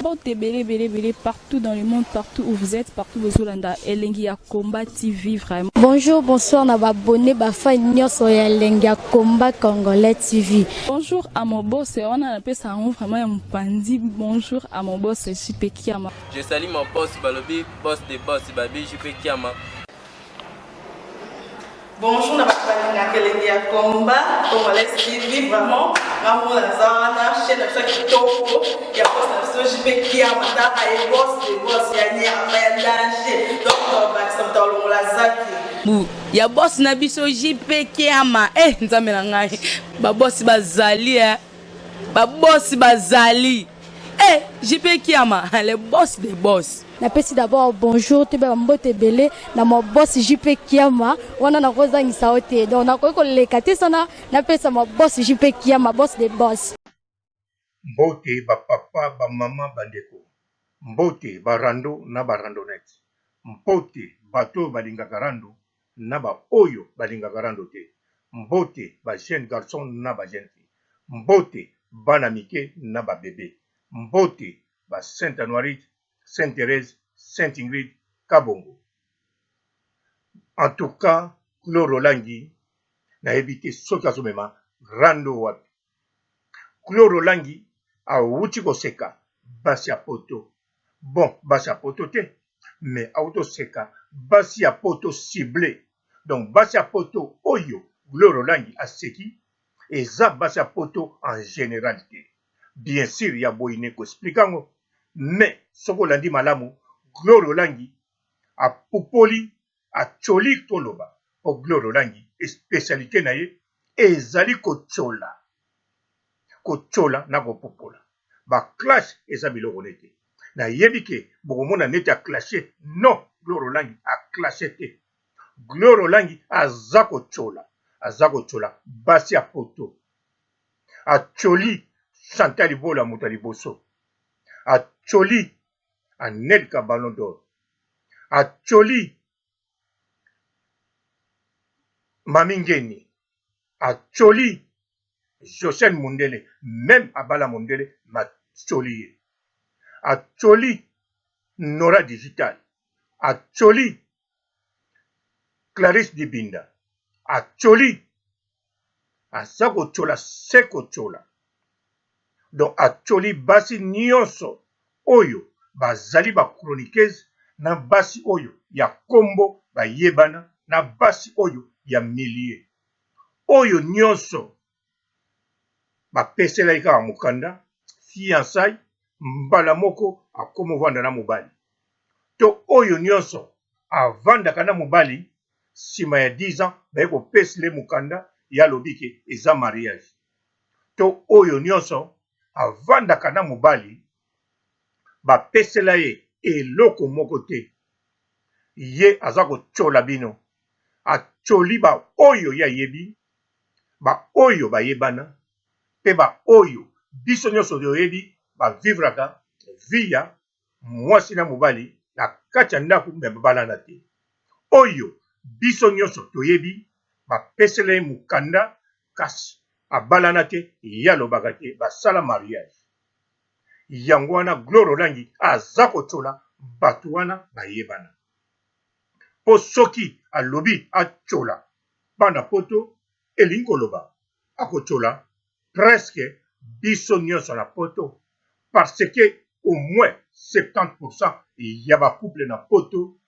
Mbote ebele ebele ebele partout dans le monde, partout où vous êtes, partout bozolanda Elengi ya Combat TV vraiment. Bonjour, bonsoir na ba abonné ba fan nyonso ya Elengi ya Combat Congolais TV. Bonjour à mon boss, wana napesa yango vraiment ya mopanzi. Bonjour à mon boss JP Kiama. Je salue mon boss balobi boss de boss babi JP Kiama. Bonjour na bato balingaka elengi ya combat congolais TV vraiment ngambo naza wana chaîne na biso ya kitoko ya boss na biso JP Kiama tala ye boss de boss ya nyama ya danger donc tobakisa moto alongola zaki bu ya boss na biso JP Kiama eh nzambe na ngai babosi bazali eh babosi bazali eh JP Kiama le boss de boss. Napesi d'abord bonjour toyeba ba mbote ebele na ma boss JP Kiama wana nakozangisa yo te donc nakoki koleka te sana napesa ma boss JP Kiama boss de boss. Mbote ba papa, ba mama, ba ndeko. Mbote ba rando na ba randonnette. Mbote bato oyo balingaka rando na ba oyo balingaka rando te. Mbote ba jeunes garçons na ba jeunes filles. Mbote bana mike na ba bebe. Mbote ba Saint Anuarite, Saint Therèse, Saint Ingrid, Kabongo. En tout cas, Claude Olangi, nayebi te soki azomema rando wapi. Claude Olangi awuti koseka basi ya poto. Bon, basi ya poto te, mais awuti koseka basi ya poto ciblé. Donc basi ya poto oyo Claude Olangi aseki eza basi ya poto en général te. Bien sûr ya boye ne ko explique yango mais soki olandi malamu Gloria Olangi apupoli atsholi toloba po Gloria Olangi specialite na ye ezali kotshola kotshola na kopupola ba clash eza biloko ne te nayebi ke bokomona neti a clashe non Gloria Olangi a clashe te Gloria Olangi aza kotshola aza kotshola basi ya poto Acholi Chantal Bola moto ya liboso. Acholi Anelka Ballon d'Or. Acholi Mami Ngeni. Acholi Josiane Mundele, meme abala Mundele, macholi ye. Acholi Nora Digital. Acholi Clarisse Dibinda. Acholi aza kotyola se kotyola donc atyoli basi nyonso oyo bazali ba chroniqueuse na basi oyo ya kombo bayebana na basi oyo ya milieu oyo nyonso bapeselaki kaka mokanda fiançailles mbala moko akomovanda na mobali to oyo nyonso avandaka na mobali sima ya 10 ans baye kopesle mukanda ye alobi ke eza mariage to oyo nionso avandaka na mobali bapesela ye eloko moko te ye aza kotshola bino atsholi ba oyo ye ayebi ba oyo bayebana pe ba oyo biso nionso toyebi ba vivraka vie ya mwasi na mobali na kati ya ndako me babalana te oyo biso nyonso toyebi bapesela ye mokanda kasi abalana te ye alobaka te basala mariage yango wana Gloire Olangi aza kotyola bato wana bayebana mpo soki alobi atyola bana poto elingi koloba akotyola presque biso nyonso na poto parce que au moins 70% ya ba couple na poto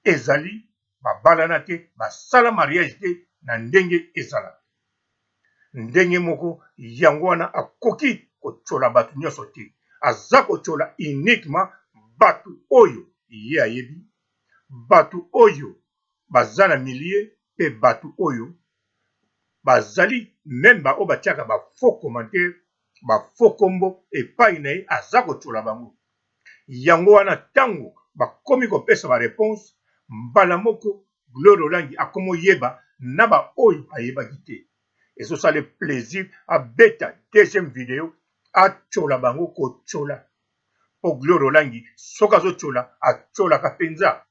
ezali babalana te basala mariage te na ndenge ezalaka ndenge moko yango wana akoki kotyola bato nyonso te aza kotyola uniquement bato oyo ye ayebi bato oyo baza na milieu mpe bato oyo bazali meme baoyo batiaka ba faux commentaire ba faux kombo epai na ye aza kotyola bango yango wana ntango bakomi kopesa ba réponse mbala moko Gloire Olangi akomi oyeba na baoyo ayebaki te ezosala plaisir abeta deuxième video atyola bango kotyola mpo Gloire Olangi soki azotyola atyolaka mpenza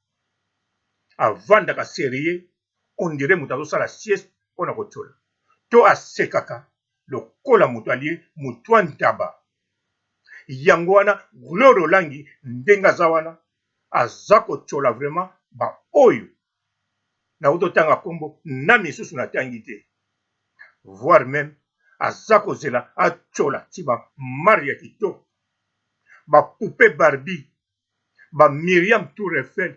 avandaka sérieux on dirait moto azosala sieste mpo na kotyola to asekaka lokola moto alie motu ya ntaba. Yango wana Gloria Olangi ndenge aza wana aza kotyola vraiment ba oyo nauti otanga kombo na misusu natangi te, voire meme aza kozela atyola ti ba Maria Kitoko, ba poupee Barbie, ba Miriam Tour Eiffel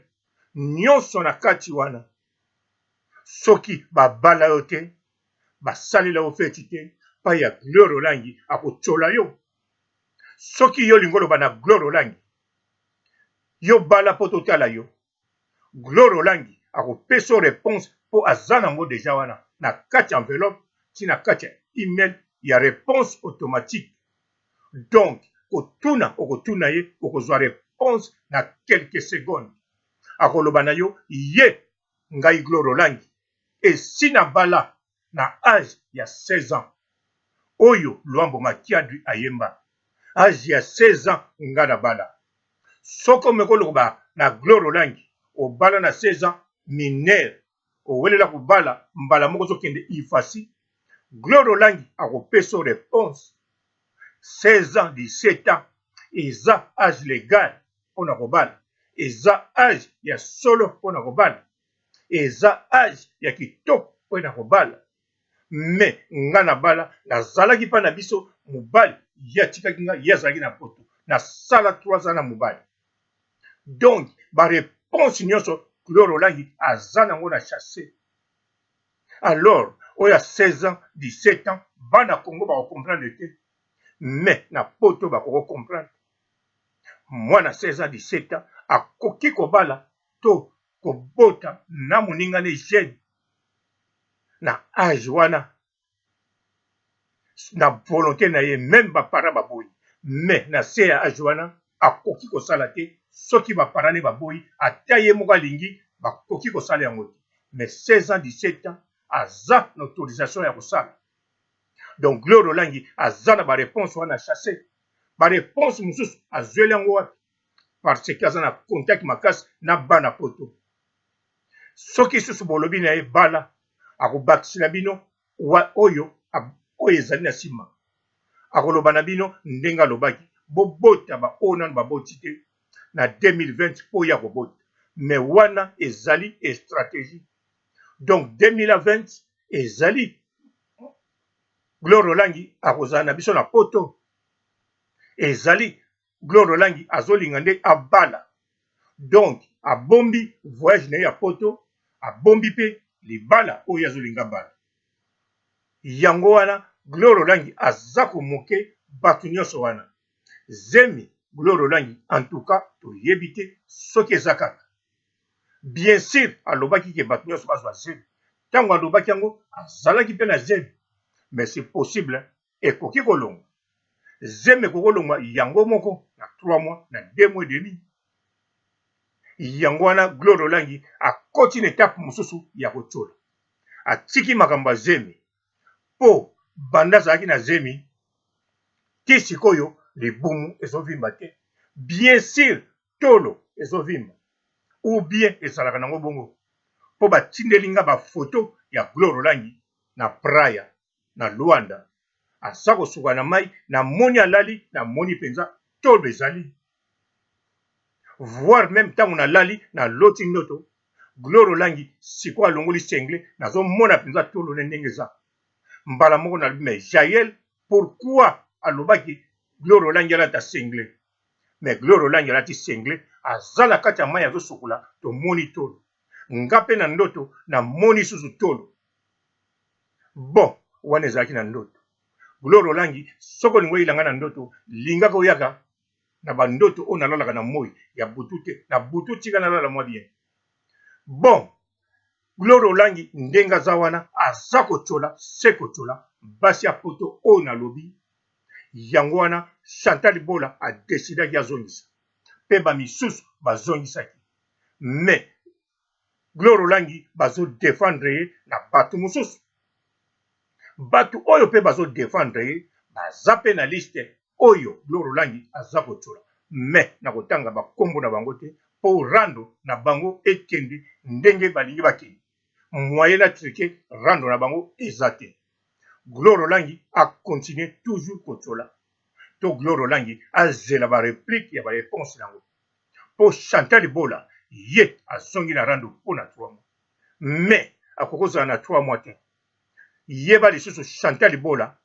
nyonso na kati wana. Soki babala yo te, basalela yo feti te, pa ya Gloria Olangi akotyola yo. Soki yo olingi oloba na Gloria Olangi, yo bala po totala yo. Gloria Olangi akopesa yo reponse po aza nango deja wana na kati ya enveloppe ti na kati ya email ya reponse automatique. Donc kotuna okotuna ye okozwa reponse na quelques secondes. Akoloba na yo ye ngai Gloria Olangi esi na bala na age ya 16 ans oyo Luambo Makiadi ayemba age ya 16 ans nga na bala. Soki omeki oloba na Gloria Olangi obala na 16 ans mineur owelela kobala mbala moko ozokende ifasi, Gloria Olangi akopesa yo reponse 16 ans 17 ans eza age legal pona kobala, eza age ya solo pona kobala, eza age ya kitoko pona kobala. Mais nga na bala nazalaki pa na biso mobali ye atikaki nga ye azalaki na poto nasala 3 ans na mobali donc ba reponse nyonso Gloria Olangi aza nango na chasse. Alors oyo ya 16 ans 17 ans bana Congo bako comprendre te mais na poto bako comprendre. Mwana 16 ans 17 ans akoki kobala to kobota na moninga ne jeune na age wana na volonte na ye meme ba parents baboyi mais na se ya age wana akoki kosala te soki ba parents ne baboyi ata ye moko alingi bakoki kosala yango te mais 16 ans 17 ans aza na autorisation ya kosala. Donc Gloria Olangi aza na ba reponse wana chasse ba reponse mosusu azweli yango wapi? Parce que aza na contact makasi na bana poto. Soki susu bolobi na ye bala akobakisela bino wa oyo oyo ezali na sima. Akoloba na bino ndenge alobaki bobota ba oyo nanu baboti te na 2020 po ye akobota. Mais wana ezali strategie. Donc 2020 ezali Gloria Olangi akozala na biso na poto. Ezali Gloria Olangi azolinga nde abala. Donc abombi voyage na ye ya poto, abombi pe libala oyo ye azolinga abala. Yango wana Gloria Olangi aza ko moquer batu nionso wana. Zemi Gloria Olangi en tout cas toyebi te soki eza kaka. Bien sur alobaki ke batu nionso bazwa zemi. Tango alobaki yango azalaki pe na zemi. Mais c'est possible ekoki kolongwa. Zemi ekoki kolongwa yango moko na 3 mois na 2 mois et demi. Yango wana Gloria Olangi akoti na etape mosusu ya kotiola. Atiki makambo ya zemi po banda azalaki na zemi ti sikoyo libumu ezovimba te. Bien sur tolo ezovimba ou bien ezalaka nango bongo po batindeli nga ba photo ya Gloria Olangi na Praia na Luanda aza kosuka na mayi na moni alali na moni penza tolo ezali voir meme tango na lali na loti ndoto Gloria Olangi sikoyo alongoli sengle nazo mona penza tolo ne ndenge eza mbala moko nalobi mais Jael pourquoi alobaki Gloria Olangi alata sengle mais Gloria Olangi alati sengle aza na kati ya mayi azo sukola tomoni tolo nga pe na ndoto na moni susu tolo Bon wana ezalaki na ndoto. Gloria Olangi soki olingi oyela nga na ndoto lingaka oyaka na ba ndoto oyo nalalaka na moyi ya butu te na butu tika nalala mwa bien. Bon Gloria Olangi ndenge aza wana aza kotiola se kotiola basi ya poto oyo nalobi yango wana Chantal Bola a decidaki azongisa pe ba misusu bazongisaki mais Gloria Olangi bazo defendre ye na batu mususu. Batu oyo pe bazo defendre ye baza pe na liste oyo Gloria Olangi aza kotiola mais nakotanga ba kombo na bango te po rando na bango ekende ndenge balingi bakende. Moyen na truquer rando na bango eza te. Gloria Olangi a continuer toujours kotiola. to Gloria Olangi azela ba replique ya ba reponse na yango mpo Chantal Bola ye azongi na rando mpo na 3 mois mais akoki kozala na 3 mois te. Yeba lisusu Chantal Bola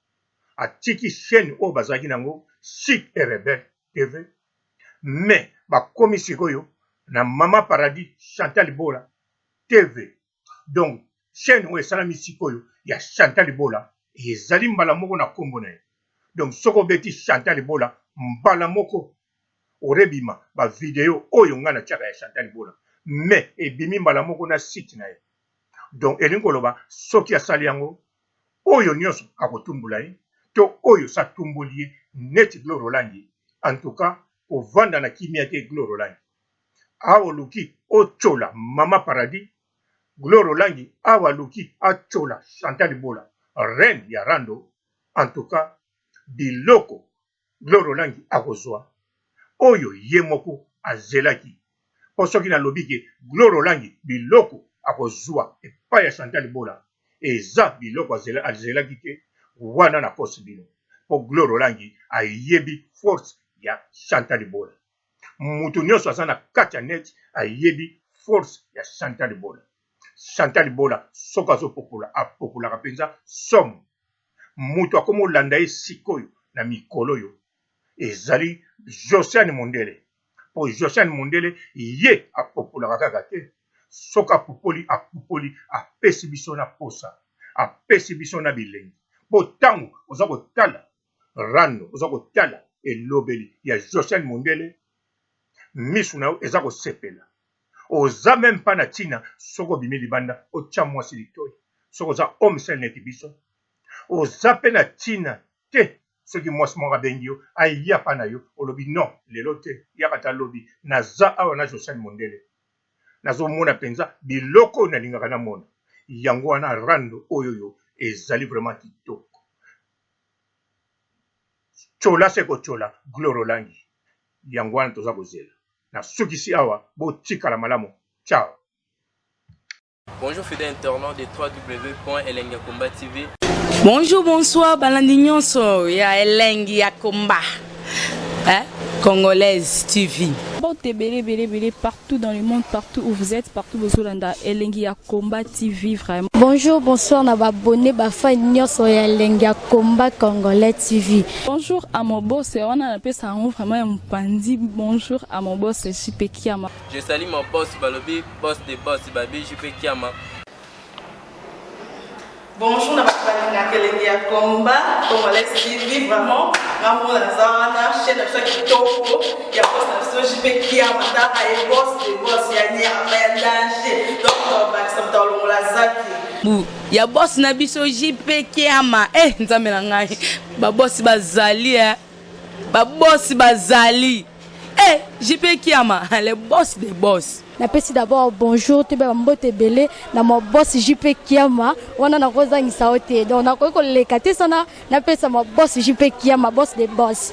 atiki chaîne oyo bazalaki nango Chic et Rebelle TV mais bakomi sikoyo na Mama Paradis Chantal Bola TV. Donc chaîne oyo esalami sikoyo ya Chantal Bola ezali mbala moko na kombo na ye. Donc soki obeti Chantal Bola mbala moko orebima ba video oyo ngai natiaka ya Chantal Bola mais ebimi mbala moko na site na ye. Donc elingi koloba soki asali yango oyo nyonso akotumbola ye to oyo satumboli ye neti Gloria Olangi. En tout cas kovanda na kimia te Gloria Olangi. Awa oluki otyola Mama Paradis, Gloria Olangi awa aluki atyola Chantal Bola, reine ya rando. En tout cas biloko Gloria Olangi akozwa oyo ye moko azelaki. Po soki nalobi ke Gloria Olangi biloko akozwa epai ya Chantal Bola eza biloko azelaki te, wana nakosi bino. Po Gloria Olangi ayebi force ya Chantal Bola. Mutu nyonso aza na kati ya net ayebi force ya Chantal Bola. Chantal Bola soki azopopola apopolaka mpenza somo. Mutu akomi olanda ye sikoyo na mikolo oyo ezali Josiane Mondele. Po Josiane Mondele ye apopolaka kaka te, soki apopoli apopoli apesi biso na posa, apesi biso na bilengi. Po tango oza kotala rando, oza kotala elobeli ya Josiane Mondele, misu na yo eza kosepela. Oza meme pas na tina soki obimi libanda otia mwasi litoyi, soki oza homme seul neti biso, oza pe na tina te soki mwasi moko abengi yo aya pa na yo olobi non lelo te yaka ata lobi, naza awa na Josiane Mondele nazomona penza biloko oyo nalingaka namona, yango wana rando oyo yo ezali vraiment kitoko. Tchola se kotchola Gloria Olangi, yango wana toza kozela. Nasukisi awa, botikala malamu, ciao. Bonjour fidèles internautes de www.elengiyakomba TV. Bonjour, bonsoir, balandi nyonso ya Elengi ya Komba. Hein? Congolaise TV. Mbote ebele ebele ebele partout dans le monde, partout où vous êtes, partout bozolanda Elengi ya Komba TV vraiment. Bonjour, bonsoir na ba abonné ba fan nyonso ya Elengi ya Komba Congolais TV. Bonjour à mon boss, wana napesa yango vraiment ya mopanzi. Bonjour à mon boss JP Kiama. Je salue mon boss balobi boss de boss babi JP Kiama. Bonjour na bato balingaka elengi ya combat congolais TV vraiment nga moko naza wana chaîne na biso ya kitoko ya boss na biso JP Kiama taka ye boss de boss ya nyama ya danger donc bakisa moto alongola zaki Bu ya boss na biso JP Kiama eh nzambe na ngai ba boss bazali eh ba boss bazali eh JP Kiama le boss des boss. Napesi d'abord bonjour toyeba ba mbote ebele na ma boss JP Kiama wana nakozangisa yo te donc nakoki koleka te sana napesa ma boss JP Kiama boss des boss.